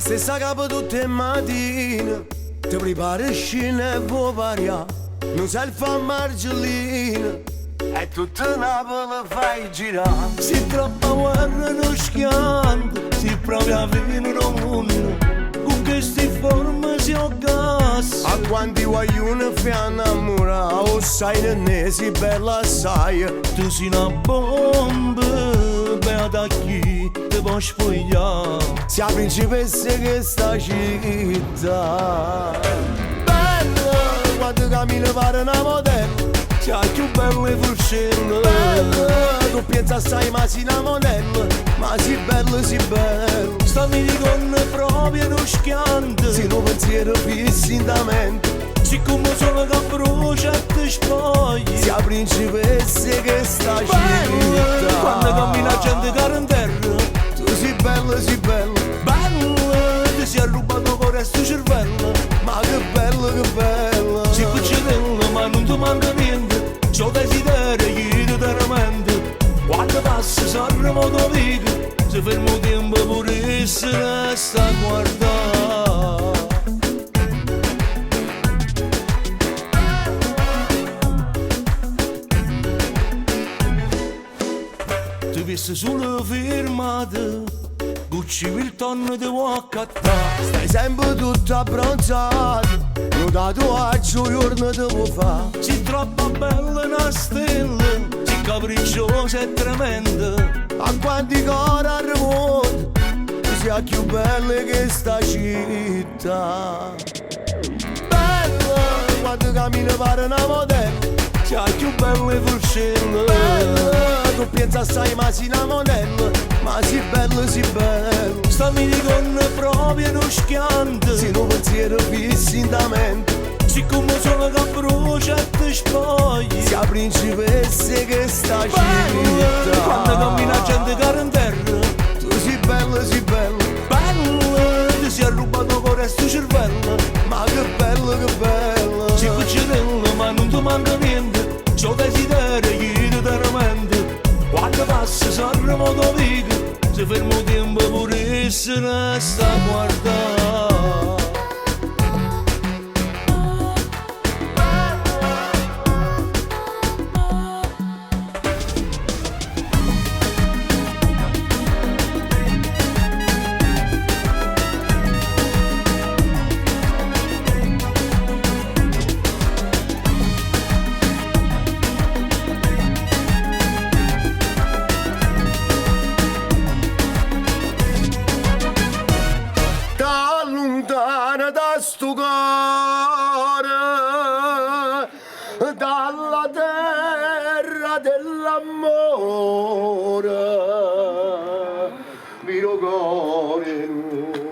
stessa capa tutte 'e matine, ti prepari scena e vuò parià, nu selfie a Margellina e tutta Napoli fai girà. Si troppa guerra nu schianto, si proprio 'a fine d' 'o munno, cu chesti forme si 'o gas. A quanti guagliune fai annammurà, 'o sai nennè si bella assaje. Tu si na bomba, beata a chi te po' spuglià. Si 'a principessa 'e chesta città. Bella, quando cammina pare na modella. Si 'a cchiù bella 'e Furcella. Bella, tu piensi assai ma si na monella. Ma si bella, si bella. Sta minigonna proprio nu schianto. Si nu pensiero fisso int' 'a mente. Si comm' 'o sole ca brucia e te spoglia. Si 'a principessa 'e chesta Bella, città. quando cammina 'a gente care 'nterra. Tu si bella, si bella. Bella, ti si arrubato 'o core e stu cervello. Ma che bella, che bella. Si piccerella ma nun te manca niente. C' 'o desiderio chi te tene mente. Quando passa s'arrevota 'o vico. Se ferma 'o tiempo pure essa resta a guardà. Te veste sulo firmata, Gucci Vuitton te vuò accattà. Stai sempre tutta abbronzata, nu tatuaggio 'o juorno te vuò fa. Si troppo bella na stella, si capricciosa e tremenda. A quanti core arrevuote, tu si 'a cchiù bella 'e chesta città. Bella, quando cammina pare na modella. Si 'a cchiù bella 'e Furcella. Bella, tu piensi assai ma si na monella. Ma si bella, si bella. Sta minigonna proprio nu schianto. Si nu pensiero fisso int' 'a mente. Si comm' 'o sole ca brucia e te spoglia. Si 'a principessa 'e chesta Bella, quando cammina 'a città. gente care 'nterra. Tu si bella, si bella. Bella, ti si arrubato 'o core e stu cervello. Ma che bella, che bella. Si piccerella ma nun ti manca niente. C' 'o desiderio chi te tene mente. Quando passa s'arrevota 'o vico. Se ferma 'o tiempo pure essa resta a guardà. Da luntano da stu core, dalla terra dell'amore, mio core.